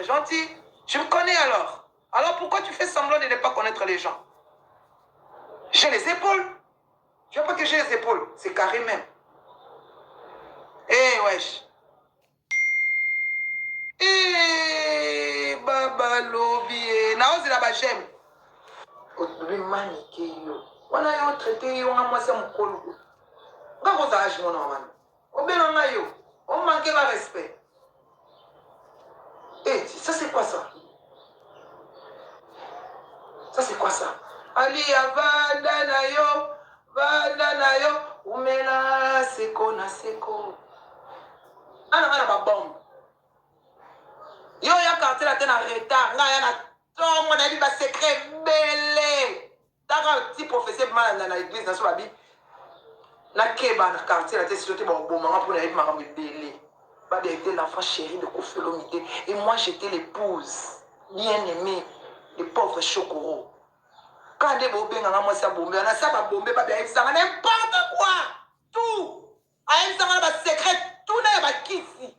très gentil. Tu me connais alors. Alors pourquoi tu fais semblant de ne pas connaître les gens J'ai les épaules. Tu vois pas que j'ai les épaules C'est carré même. Eh wesh. Eh baba lobi eh. Naozela ba j'aime. Olobi manike yo. Wana yo traité yo nga mwasi ya mokolo. Nga kozala age mwana wana. Obenga nga yo. O manque nga respect. Eh, ça c'est quoi ça? Ça c'est quoi ça? Alia vanda na yo, vanda na yo, umela seko na seko. Ana nga na ba bombe. Yo ya quartier la te na retard, nga ya na tongo nayebi ba secret ebele. Taka ti prophetie ebima na, na eglise na so babi nakeba na quartier na te siso te bakoboma nga mpo nayebi makambo ebele. Babia était l'enfant chéri de Koffi Olomide et moi j'étais l'épouse bien aimée de pauvre Chokoro. Kaka nde bobenga nga mwasi ya bombe wana sa babombe babia ayebisanga n'importe quoi tout ayebisanga na ba secret tout na ya bakisi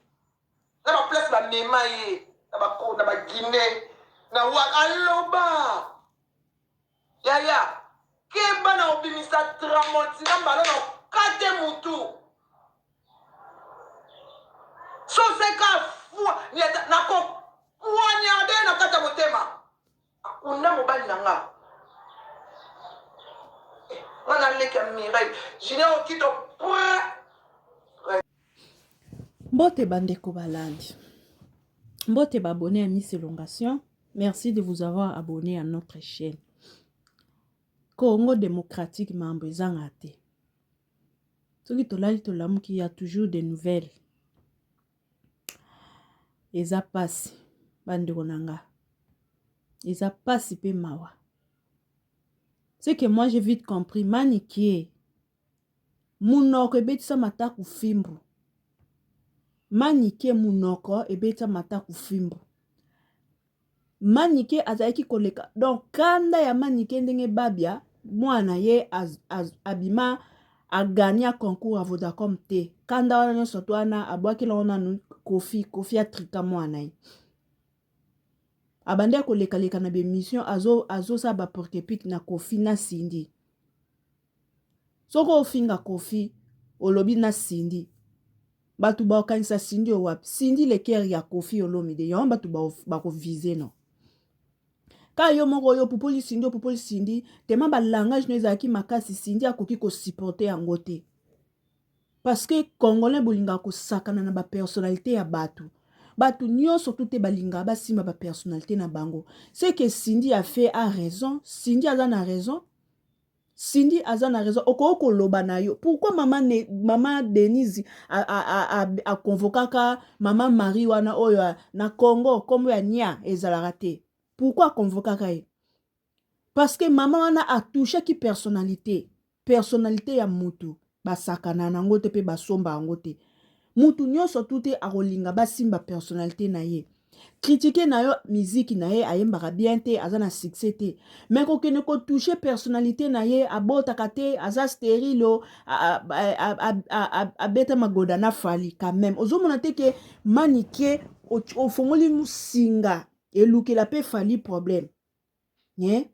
na ba place bamema ye na ba na ba Guinée na wa aloba Yaya keba na obimisa tramontina mbala na okate mutu soseka fua nako poignarde na kati ya motema akunda mobali na nga eh, nga na leki ya Mireille Junior Okito pre Mbote bandeko balandi mbote ba abonne ya Miss Elongation. Merci de vous avoir abonné à notre chaîne. Congo démocratique mambo ezanga te. Soki tolali tolamuki ya toujours des nouvelles. Eza pasi bandeko na nga. Eza pasi pe mawa. Ce que moi j'ai vite compris, Manikie munoko ebetisa mataku fimbu. Manike munoko ebetisa mataku fimbu. Manike azalaki koleka donc kanda ya Manike ndenge Babia mwana ye az, az, abima agagna concours ya Vodacom te kanda wana nyonso to wana abwakela ngo nanu Koffi Koffi atrika mwana ye abandaki kolekaleka na bemission azosala ba porte-pique na Koffi na Cindy Soki ofinga Koffi olobi na Cindy batu bakokanisa Cindy oyo wapi? Cindy le coeur ya Koffi Olomide yango batu bako vise no ka yo moko yo opupoli Cindy opupoli Cindy tema ba langage no ezalaki makasi Cindy akoki ko supporter yango te parce que congolais bolingaka kosakana na ba personnalité ya batu batu nyonso tu te balingaka basimba ba personnalité na bango ce que Cindy a fait a raison Cindy aza na raison Cindy aza na raison okoki koloba na yo pourquoi mama, ne, mama Denise a convokaka mama Marie wana oyo na Congo kombo ya nia ezalaka te pourquoi aconvokaka ye parce que mama wana atouchaki personnalité personnalité ya mutu basakana nango te mpe basomba yango te mutu nyonso tu te akolinga basimba personnalité na ye Critique na yo miziki na ye ayembaka bien te aza na succès te mais kokende ko toucher personnalité na ye abotaka te aza sterile abeta magoda na Fally quand même ozomona te ke Manike ofongoli musinga elukela pe Fally problème eh?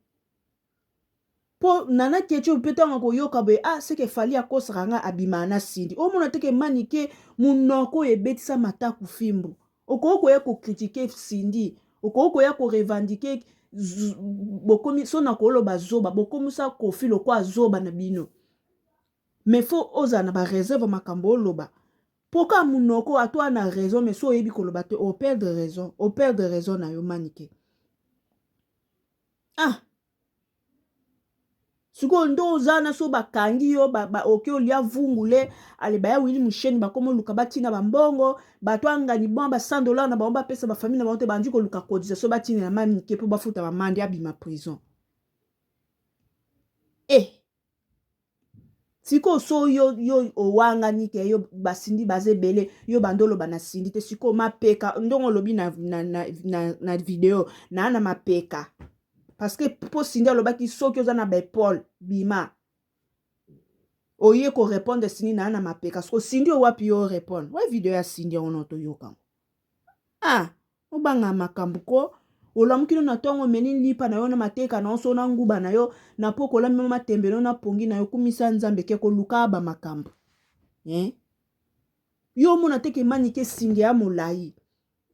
Po nana ketchup pe tango akoyoka boye ah seke Fally akosaka nga abimaka na Cindy omona te ke manike munoko oyo ebetisa mataku fimbu okoki koya ko critiquer Cindy okoki koya ko revendiquer bokomi so na koloba zoba bokomisa Koffi lokola zoba na bino mais faut ozala na ba reserve makambo oloba po ka munoko ata oza na raison mais so oyebi koloba te o perdre raison o perdre raison na yo manike ah sikoyo nde oza na so bakangi yo ba, ba, oke olia vungule ale baya wili musheni bakoma oluka batina bambongo bato angani bon ba 100 dollar na bango bapesa bafamille na bango te bandi koluka cotisation batinela manike mpo bafuta bamande abima prison e eh. Sikoyo so yo yo owangani ke yo basindi baza ebele yo banda oloba na sindi te sikoyo mapeka ndongo olobi na, na, na, na, na video naa na mapeka parce que mpo sindi alobaki soki oza na baepole bima oye korepondre sindi naa na mapeka siko sindi oyo wapi yo orepondre wa video ya sindi yango na toyoka yango ah. Obanga makambo ko. Olamuki no na ntongo omeli lipa na yo na mateka na yo so na nguba na yo na poko olambi matembe no na pongi na yo kumisa Nzambe ke koluka ba makambo. Eh? Yo omona te ke Manike singe ya molayi.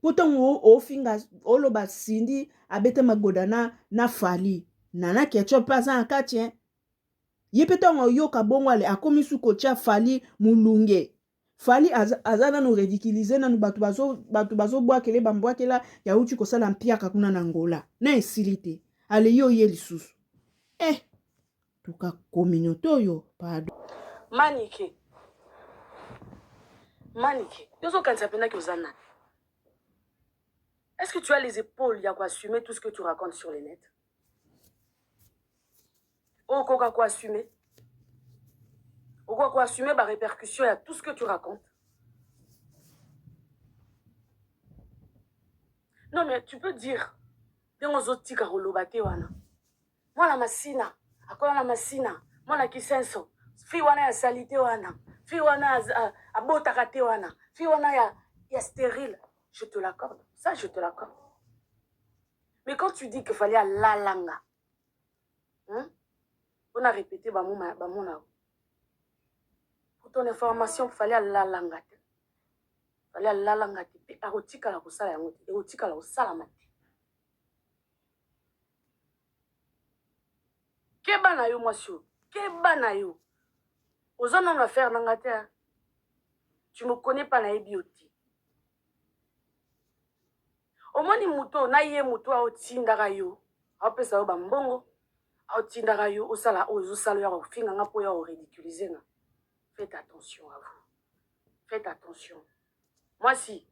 Po ntango ofinga oloba Cindy abeta magoda na na Fally. Nana Ketchup pe aza na kati hein. Ye pe ntango ayoka bongo ale akomi su kotia Fally mulunge. Fally aza, aza nanu ridiculise nanu bato bazo bato bazobwakele bambwakela ya uti kosala mpiaka kuna na Angola na esili te ale yo ye lisusu eh tuka communauté oyo pardon. Manike Manike yo ozokanisa mpenza ke oza nani? Est-ce que tu as les épaules ya koassumer tout ce que tu racontes sur le net? Okoka koassumer? Okoka koassumer ba répercussions ya tout ce que tu racontes? Non mais tu peux dire ndenge ozotika koloba te wana mwana masina akola na masina mwana kisenso fille wana ya salite wana fille wana abotaka te wana fille wana ya, ya stérile je te l'accorde ça je te l'accorde Mais quand tu dis que fallait alalanga, hein? On a répété ba moma ba mona. Pour ton information, fallait alalanga te. Fallait alalanga te. Pe akotikala kosala yango te. Ekotikala kosalama te. Keba na yo mwasi oyo. Keba na yo. Oza nanu affaire na nga te. Hein? Tu me connais pas nayebi yo te. Omoni moto oyo na ye moto aotindaka yo aopesa yo bambongo aotindaka yo osala oyo ozosala oyo akofinga nga mpo oyo aoridiculize nga. Faites attention à vous, faites attention. Mwasi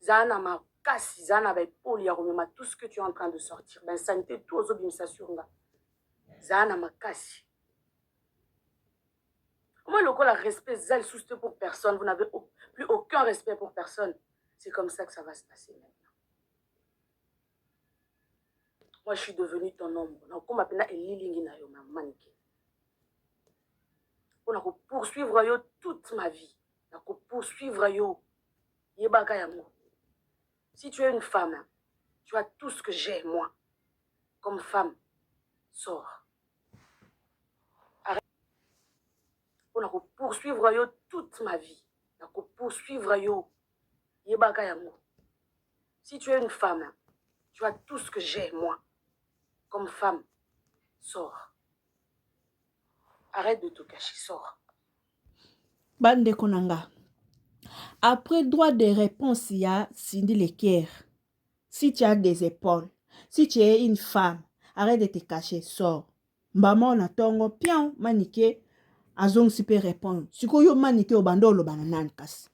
zala na makasi, zala na baepole ya komema tout ce que tu es en train de sortir, bainsanité tout ozobimisa sur nga, zala na makasi. Moi, lokola respect eza lisusu te pour personne, vous n'avez plus aucun respect pour personne. C'est comme ça que ça va se passer maintenant. Moi, je suis devenu ton ombre. Nakoma pena elilingi na yo, Manike. Pona ko poursuivre yo toute ma vie. Nako poursuivre yo. Yebaka yango. Si tu es une femme, tu as tout ce que j'ai, moi. Comme femme, sors. Pona ko poursuivre yo toute ma vie. Nako poursuivre yo. Yebaka yango. Si tu es une femme, tu as tout ce que j'ai, moi. Comme femme, sors. Arrête de te cacher, sors. Bandeko na nga, après droit de réponse ya Cindy Le Caire, si tu as des épaules, si tu es une femme, arrête de te cacher, sors. Mbama na tongo, pian, Manike azongisi pe répondre. Sikoyo Manike obanda oloba na nani kasi?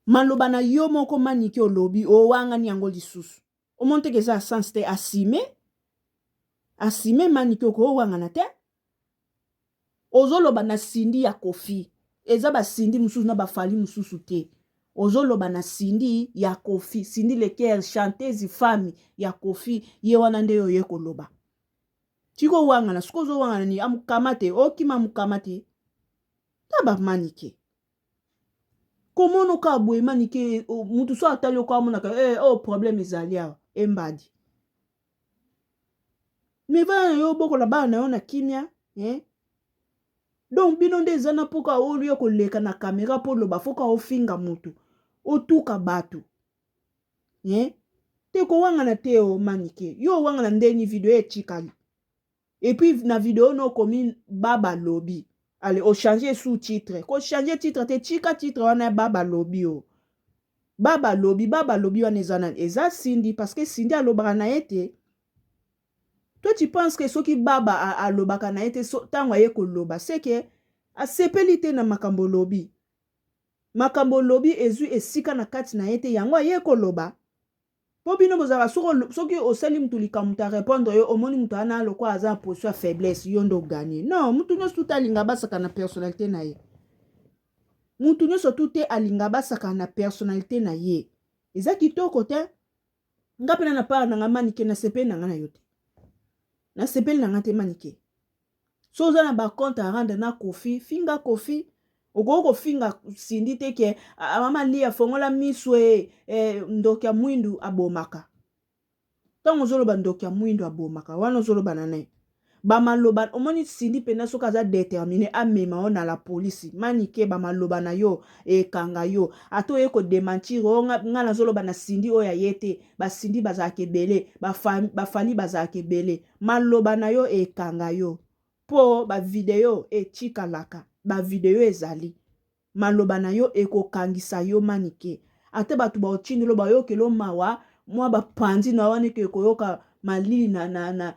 Maloba na yo moko Manike olobi, owangani yango lisusu. Omoni te ke eza sens te, assume. Assume Manike okowangana te. Ozoloba na Cindy ya Koffi. Eza ba Cindy mususu na ba Fally mususu te. Ozoloba na Cindy ya Koffi. Cindy Le Coeur, chanteuse femme ya Koffi. Ye wana nde yo oye koloba. Tiko wangana, siko ozo wangana ni amukamate, okima amukamate. Ta ba Manike. Komono ka boye Manike, mutu so atali oko amonaka eh oh problème ezali awa, embadi. Mais vana na yo obokola bana na yo na kimia eh? Donc bino nde eza na mpoka oyo koleka na kamera mpo oloba foka ofinga mutu otuka bato eh? Te kowangana te o Manike, yo owangana ndeni video etikali et puis na video no okomi baba lobi ale o changer sous titre ko changer titre te tika titre wana baba lobi o baba lobi baba lobi wana eza nani eza Cindy parce que Cindy alobaka na ye te toi tu penses que soki baba alobaka na ye te ntango aye koloba c'est que asepeli te na makambo olobi makambo olobi ezwi esika na kati na ye te yango aye koloba Po bino bozalaka soki osali mutu likambo mutu a repondre yo omoni mutu wana lokola aza na position ya faiblesse yo nde oganye non mutu nyonso tout alinga basaka na personnalité na ye mutu nyonso tout te alinga basaka na personnalité na ye eza kitoko te nga mpena na part na nga Manike nasepeli na nga na yo te nasepeli na nga te Manike so oza na ba compte à rendre na Koffi finga Koffi. Okoki kofinga Cindy te ke mama Lia fongola misu e, e ndoki ya mwindu abomaka. Ntango ozoloba ndoki ya mwindu abomaka wana ozoloba na nani? Bamaloba omoni Cindy mpenza soki aza determine amema yo na la polisi manike bamaloba na yo ekanga yo ata oye kodementir oyo nga, nga nazoloba na Cindy oyo aye te basindi bazalaka ebele bafali bazalaka ebele maloba na yo ekanga yo Po ba video etikalaka ba video ezali maloba na yo ekokangisa yo manike ata batu baotindelo bayokelo mawa mwa bapanzi na wana eke koyoka malili na, na, na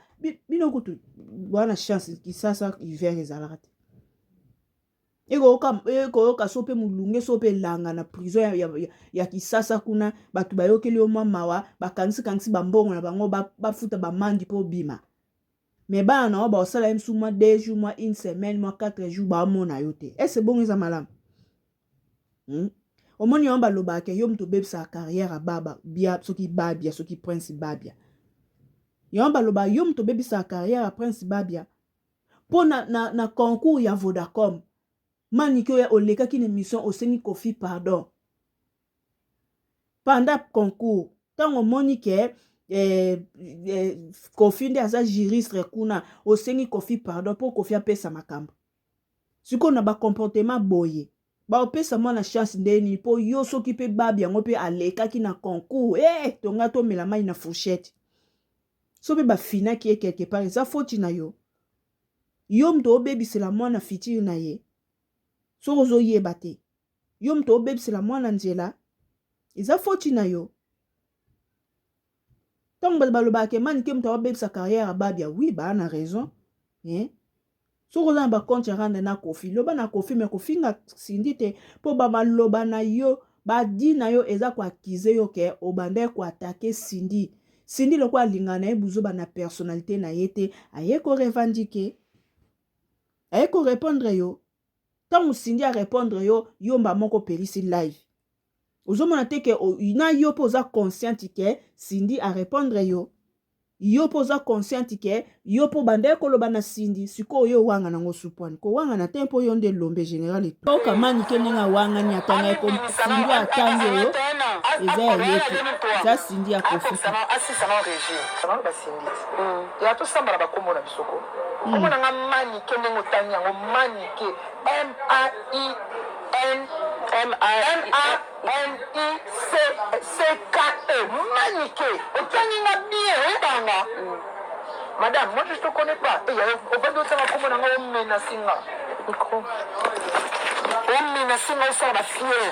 bino kutu wana chance kisasa hiver ezalaka te ekoyoka ekoyoka so mpe molunge so mpe elanga na prison ya, ya, ya, ya kisasa kuna bato bayokeli yo mwa mawa bakangisi kangisi bambongo na bango bafuta bamandi mpo obima Mais bana na yo bakosala ye mosusu mwa deux jours mwa une semaine mwa quatre jours baomona yo te ese bongo eza malamu hmm? Omoni yango balobaka ke yo moto obebisaka carrière ya baba bia soki babia soki prince babia yango balobaka yo moto obebisaka carrière ya prince babia mpo na, na, na concours ya vodacom manike oyo olekaki na émission osengi kofi pardon pendant concours ntango omoni ke eh, eh, kofi nde aza juriste kuna osengi kofi pardon mpo kofi apesa makambo sikoyo na bacomportement boye baopesa mwana chance nde nini mpo yo soki mpe babi yango mpe alekaki na concours eh, tonga tomela mai na fourchette so mpe bafinaki ye quelque part eza foti na yo yo moto obebisela mwana futur na ye soki ozoyeba te Yo moto obebisela mwana nzela eza foti na yo. Ntango bato balobaka ke manike moto abebisa carrière ya Babia, oui baa na raison eh? Soki oza na bacompte ya rendre na Koffi, loba na Koffi, me kofinga Cindy te, mpo bamaloba na yo badi na yo eza koakize yo ke obandaki koatake Cindy. Cindy lokola alingaka na ye buzoba na personnalité na ye te, aye korevendike, aye korepondre yo. Tango Cindy a repondre yo, yo mba moko opelisi live. Ozomona te ke na yo pe oza consciente ke Cindy a repondre yo. Yo pe oza consciente ke yo pe obandaki koloba na Cindy, sikoyo yo owangana ngo supwani. Kowangana te mpo yo nde elombe general etu. Yoka Manike ndenge awangani atanga ye kombo Cindy atangi oyo eza ya ye te. Eza Cindy ya Koffi te. Ya tosamba na bakombo na biso ko. Kombo na nga Manike ndenge otangi yango Manike M A I N M A N I C C K E Manike otangi nga bien oyebaka nga Madame moi je te connais pas eh yaya ovandi otanga kombo na nga o menace nga micro o menace nga osala ba fier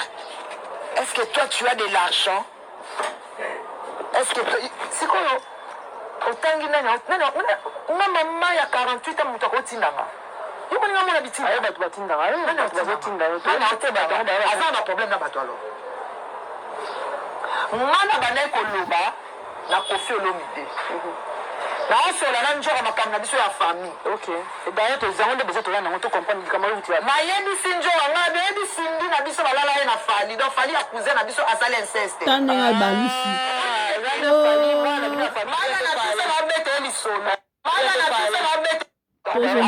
est-ce que toi tu as de l'argent Est-ce que sikoyo otangi nani nani nga mama ya 48 ans moto akotinda nga yo moninga mona bitinda aye bato batindaka ye bato bazotinda yo aza na problème na bato alors nga na bandaki koloba na Koffi Olomide naosola na njoka makambo na biso ya famille ok d'ailleurs tozango nde besoin toza nango to comprendre likambo oyo wuti nayebisi njoka ngai nayebi Cindy na biso balala ye na Fally donc Fally ya cousin na biso asali inceste Ta ndenge abalusi. Bana na biso babeta ye lisolo bana na biso babeta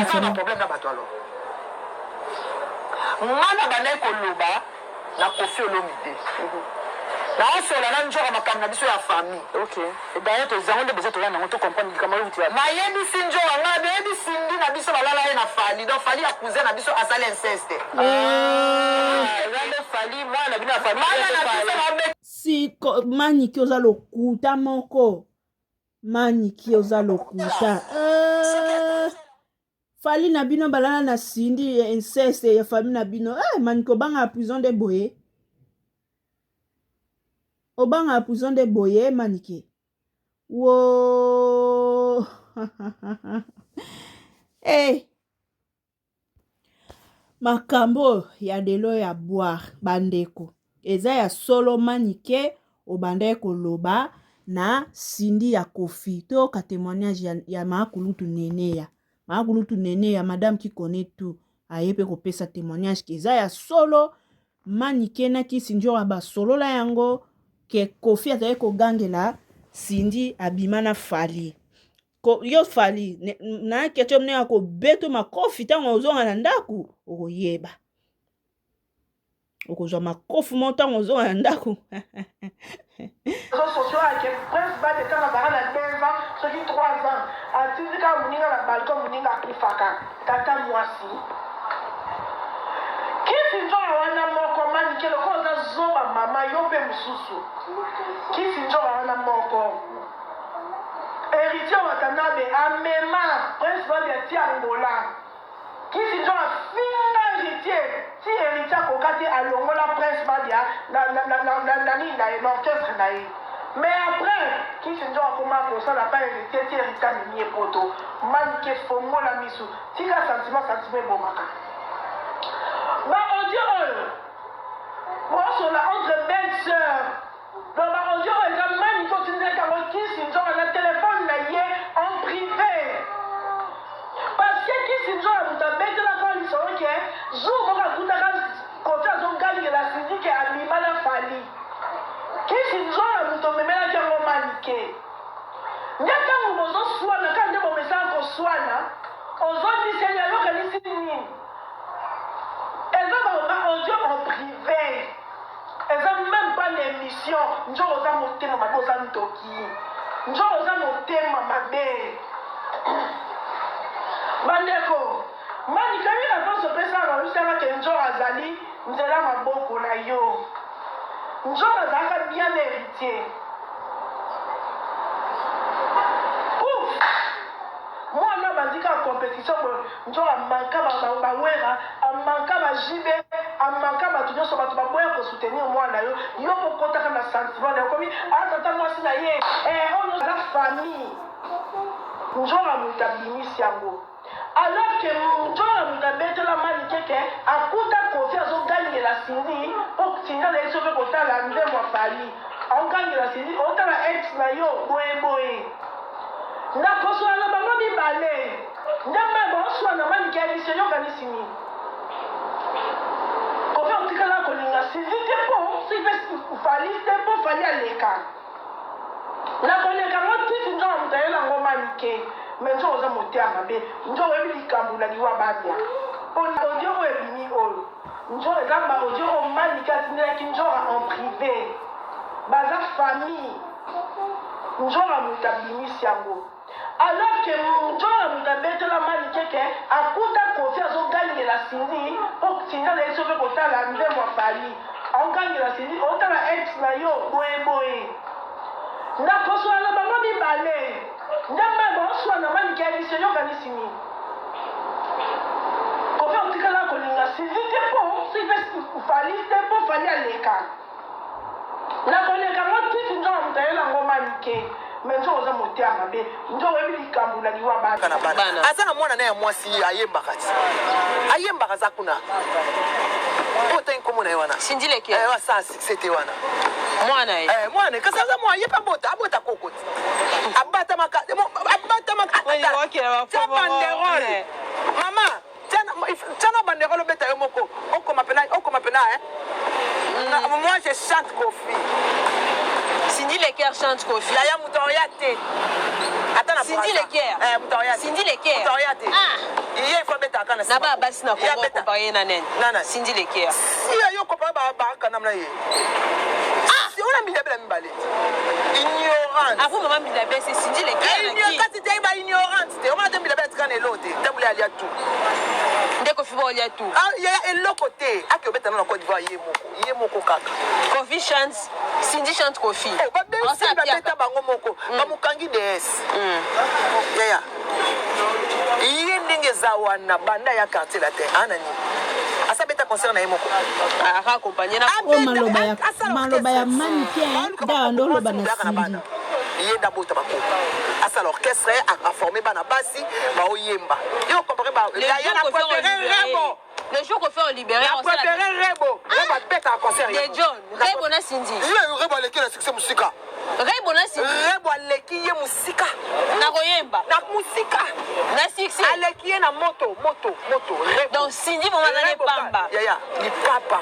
aza na problème na bato alors nga na bandaki koloba na Koffi Olomide naosola na njoka makambo na biso ya famille ok d'ailleurs tozango nde besoin toza nango to comprendre likambo oyo wuti nayebisi njoka ngai nayebi Cindy na biso balala ye na Fally donc Fally ya cousin na biso asali inceste eza nde Fally mwana na bino ya famille bana na biso babeta Si maniki oza lokuta moko maniki oza lokuta eh. Fally na bino balala na Cindy ya inceste ya famille na bino eh, maniki obanga ya prison nde boye obanga ya prison nde boye maniki wo hey. Eh. Makambo ya lelo ya boire bandeko eza ya solo manike obandaki koloba na Cindy ya Koffi toyoka temoignage ya, ya maa kulutu Neneya maa kulutu Neneya madame qui connait tout aye pe kopesa temoignage ke eza ya solo manike na kisi ndjora basolola yango ke Koffi azali kogangela Cindy abima na Fally Ko, yo Fally na ketchup ndenge akobeto makofi ntango ozonga na ndako okoyeba. Okozwa makofi mo ntango ozonga na ndako. Réseaux sociaux ake Prince Bade ntango azalaka na 2 ans soki 3 ans atindi kaka moninga na balcon moninga akufaka tata mwasi kisi nzoka wana moko manike lokola oza zoba mama yo mpe mosusu kisi nzoka wana moko Heritier Watanabe amema Prince Babia ti Angola Kisi nzora afinga Heritier ti Heritier akoka te alongola Prince Babia na na na na na na nini na ye na orchestre na ye mais après Kisi nzora akoma kosala pa Heritier ti Heritier amemi ye poto Manike fongola misu tika sentiment sentiment ebomaka ba audio oyo bosola entre belle sœur Donc ba audio oyo eza manike otindelaki yango kisi nzoka na telephone na ye en prive parce que kisi nzoka moto abetelaka yo lisolo ke jour moko akutaka kofi azogangela sindi ke abima na fali kisi nzoka moto omemelaki yango manike nde ntango bozoswana kaka nde bomesaka koswana ozongiseli ayokanisi nini eza ba audio en prive Eza meme pas na emission ndjora oza motema mabe oza ndoki ndjora oza motema mabe bandeko manika yo reponse opesaka na oyebisaka ke ndjora azali nzela maboko na yo ndjora azalaka bien heritier Ouf! Mwana abandi kaka competition boye nzoka amanka ba werra amanka ba JB amanka batu nionso batu baboya ko soutenir mwana yo yo pe okotaka na sentiment naye okomi ah tata mwasi na ye eh oyo nionso aza famille nzoka mutu abimisi yango alors que nzoka mutu abetela manike ke akuta koffi azogangela Cindy po Cindy azali soki kotala nzembo ya Fally aogangela Cindy otala ex na yo boye boye Na koswana na bango mibale nde mayi baoswana manike ayebisi yo yo okanisi nini koffi otikala kolinga Sylvie te po soki pe Fally te po Fally aleka na koleka ngo tisi nzoka moto ayela ngo manike mais nzoka oza moteya mabe nzoka oyebi likambo na liwa babia po na audio oyo ebimi oyo nzoka eza ba audio oyo manike atindelaki nzoka en prive baza famille Ndjora mutu abimisi yango alors que Ndjora mutu abetela Manike que akuta Koffi azogangela Cindy po Cindy azali soki kotala nzembo ya Fally aogangela Cindy otala ex na yo boye boye na koswana na bango mibale nde mayi baoswana Manike ayebisi yo okanisi nini Koffi otikala kolinga Cindy te po soki pe Fally te po Fally aleka Na koleka ngo tisi nzoka moto ayela ngo manike mais nzoka oza moteya mabe nzoka oyebi likambu na liwa bana. Na bana aza na mwana na ya mwasi ye ayembaka ti ayembaka aza kuna oyo otangi nkombo na ye wana Cindy Leke. Eh, asala succès te wana mwana ye Eh, mwana kasi aza mwana ye mpe abota abota koko ti abatamaka abatamaka Oyo okela ba tia faux banderole eh. mama Tia na banderole obeta yo moko okoma pena okoma pena hein mm. Moi je chante Koffi. Cindy Leker chante Koffi. Yaya moto oya te. Ata na Cindy Leker. Eh moto oya te. Cindy Leker. Moto oya te. Ah. Ye il faut abeta kana Na ba basi na Congo comparer na nani? Nana. Cindy Leker. Si yo comparer ba ba kana na ye. Ah. Si ona mbila mibale. Ignorante. Avant maman Mbila c'est Cindy Leker. Eh, kati te ba ignorante. Te omona te mbila bela tika na eloko te tabule alia tout. Nde Koffi ba olia tout. Ah yaya eloko te ake obeta na Cote d'Ivoire ye moko ye moko kaka. Koffi chante Cindy chante Koffi. Oh ba besi ba beta bango moko mm. ba mokangi DS. Mm. Yaya ye ndenge eza wana banda ya quartier latin ana nini asa beta concert na ye moko aka accompagner na oh, maloba ya maloba ya manike nda ndo loba na Cindy ye nde abota bakoko asala orchestre aforme bana basi baoyemba yo compare yaya na préféré rebo Le jour qu'on fait au libérer, na préféré rebo rebo abetaka concert de John Rebo na Cindy ye rebo aleki na succès mosika Rebo na Cindy rebo aleki ye mosika na koyemba na mosika na succès aleki ye na moto moto moto rebo donc Cindy vraiment azali pamba yaya lipapa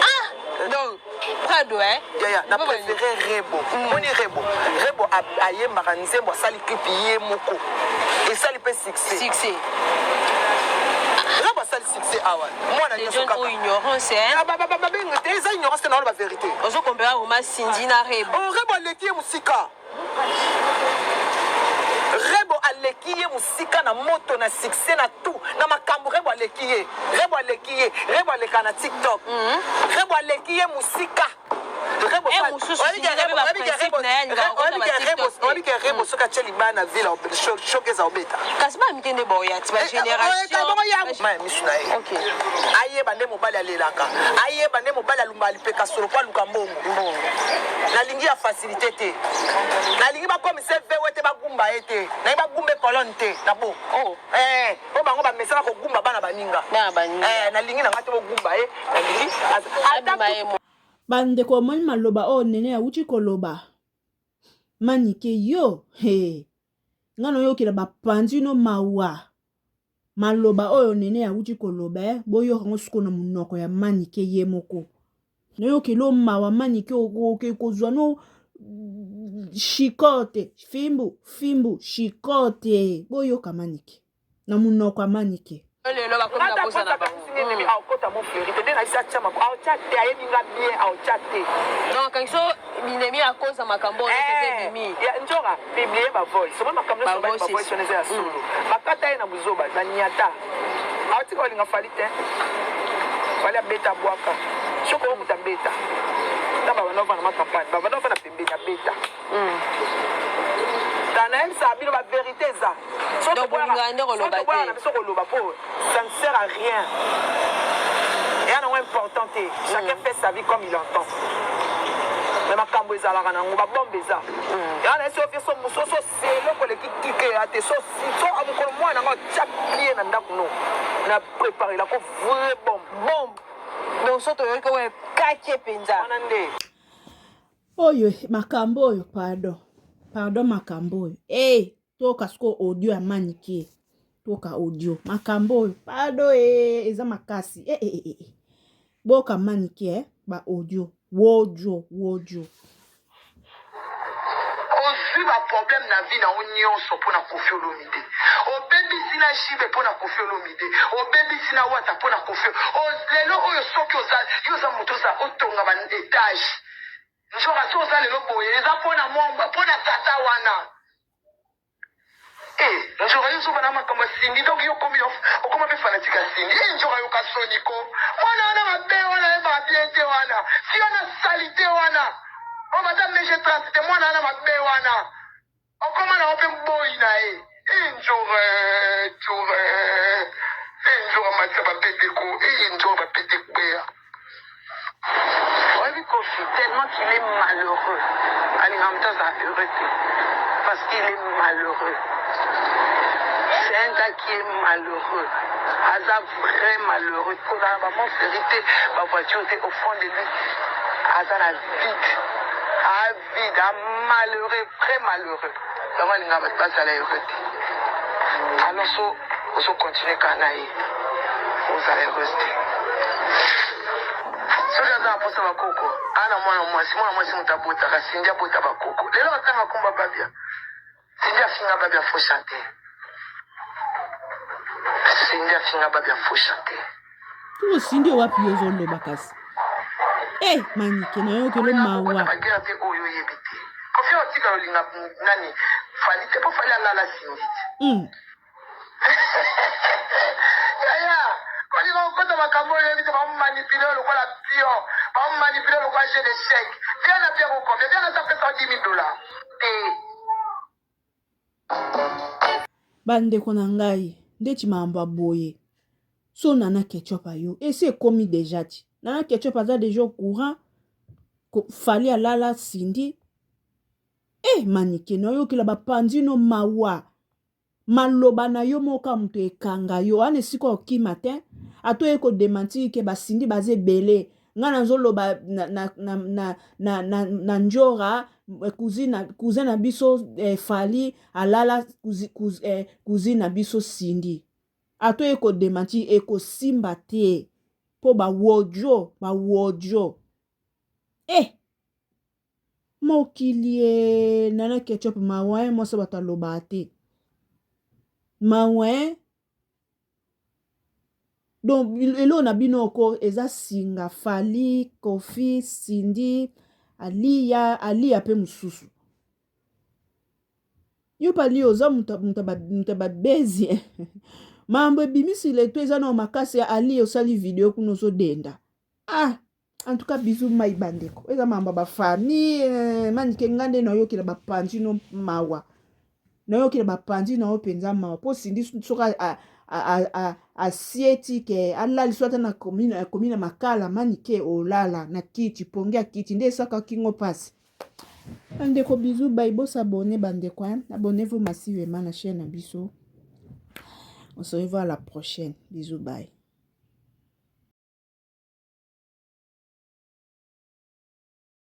ah donc prado eh yaya na préféré rebo omoni rebo rebo ayembaka nzembo asali clip ye moko esali mpe succès succès rebo asali asali succès awa mwana nyonso kaka ignorance hein ah, babenga te eza ignorance te na wana ba vérité ozo compare vraiment Cindy na Rebo oh Rebo aleki ye mosika Rebo aleki ye mosika na moto na succès na tout na makambo Rebo aleki ye Rebo aleki ye Rebo aleka na TikTok mm -hmm. Rebo aleki ye mosika oyebi ke rebo soki atye libaya na ville choc eza obeta kasi bana mike nde baoya ti bagénération ya misu na ye ayeba nde mobali alelaka ayeba nde mobali alumba lipeka solo po aluka mbongo nalingi ya facilité te nalingi bakomisa vewe te bagumba ye te nalingi bagumba colonne te na bo oh. eh, po bango bamesana kogumba bana baninga eh, nalingi na ngai te bogumba ye nalingi Ba ndeko omoni maloba oyo nene awuti koloba manike yo he nga noyokela ba panzi no mawa maloba oyo nene awuti koloba eh boyoka ngo sikoyo na monoko ya manike ye moko noyokela o mawa manike okoki kozwa no chicote fimbu fimbu chicote boyoka manike na munoko ya manike. Lelo bakomi na posa na bango. Ennemi aokota mon fleuri te nde nayebisi atya mako aotya te ayebi nga bien aotya te. Donc akangi so binemi à cause ya makambo oyo nyonso eza ebimi. Ndjora publie ba voice omoni makambo nyonso ba voice wana eza ya solo bakata ye na buzoba na nyata aotika kolinga Fally te Fally abeta abwaka soki okokuta abeta na babanda ovanda ma campagne babanda ovanda pembeni abeta Ta nayebisaka bino ba verite eza. Soki Donc bolingaka nde koloba te. Toboyaka na biso koloba po ça ne sert à rien. Eya nango important te. Chacun fait sa vie comme il entend. Mais makambo ezalaka nango ba bombe eza. Yango nayebisi yo vie so mosusu so eloko eleki kike ya te so so mokolo mwana nango atia pied na ndako no na preparela ko vrai bombe. Bombe. Donc so toyoki oyo kake mpenza. Wana nde. Oyo makambo oyo pardon pardon makambo oyo hey, toyoka sikoyo audio ya manike toyoka audio makambo oyo pardon eh, eza makasi eh, eh, eh, eh. boyoka manike eh, ba audio wojo wojo ozwi baproblème na vie na yo nyonso mpo na Koffi Olomide obebisi na JB mpo na Koffi Olomide obebisi na wata mpo na Koffi lelo oyo soki oza yo oza moto oza otonga ba étage nzoka so oza lelo boye eza mpo na mwa mpo na tata wana Eh, nzoka yo ozoba na makambo ya Cindy donc yo okomi okoma mpe fanatique ya Cindy eh, nzoka yoka soni ko mwana wana mabe wana ayebaka bien te wana si wana salite wana oyo baza mege 30 te mwana wana mabe wana okoma na yo mpe boyi na ye eh, nzoka nzoka eh, nzoka matisa bapete ko eh, nzoka bapete kweya Oyebi Koffi tellement qu'il est malheureux alingaka moto azala heureux te parce qu'il est malheureux c'est un gars qui est malheureux aza vrai malheureux kozala ba monfleuri te ba voiture te au fond de lui aza na vide a vide a malheureux vrai malheureux yango alingaka bato bazala heureux te alors so ozo continuer kaka na ye ozala heureuse te soki aza na mposa bakoko ana mwana mwasi mwana mwasi moto abotaka sindi abota bakoko lelo atanga komba babia sindi afinga babia faux chanteur sindi afinga babia faux chanteur Tuko sindi wapi yo ozoloba kasi e eh, manike nayokelo mawa bagere te oyo oyebi te kofi otika olinga nani fali te mpo fali alala sindi te mm. Yaya, kolinga kokota makambo oyo oyebi te, bamanipule yo lokola pion, bamanipule yo lokola jeu d'échec. Viens na pierre au combien? Viens na sa pesa 10 000 dollars. Te. Bandeko na ngai ndeti makambo ya boye so nana ketchup ayo esi ekomi deja ti nana ketchup aza deja au courant fali alala Cindy eh manike nayokela bapanzi no mawa Maloba na yo moko kaka moto ekanga yo wana esika okima te ata oye ko dementir ke ba Cindy baza ebele nga nazo loba na, na, na, na, na, na, na Ndjora cousine, cousin na biso eh, Fally alala eh, cousine na biso Cindy ata oye ko dementir ekosimba te po ba wojo ba wojo eh Mokili ee nana ketchup mawa hein mwasi ya bato alobaka te mawa hein. Donc eloko na bino oko eza singa Fally, Koffi, Cindy, Aliya, Aliya pe mususu. Yo pe Aliya oza mutu ya ba bezi. Mambo ebimisi leto eza na makasi ya Aliya osali video kuna ozo denda. Ah en tout cas bisous mai bandeko eza mambo ya bafamille eh, manike nga nde nayokela bapanzi no mawa nayokela bapanzi na yo mpenza mawa mpo sindi soki asieti ke alali so ata na komi na makala manike olala na kiti pongi ya kiti nde esaka kingo mpasi bandeko bisous bai bosabone bandeko abonnez-vous massivement na chaîne na biso. On se revoit à la prochaine. Bisous bye.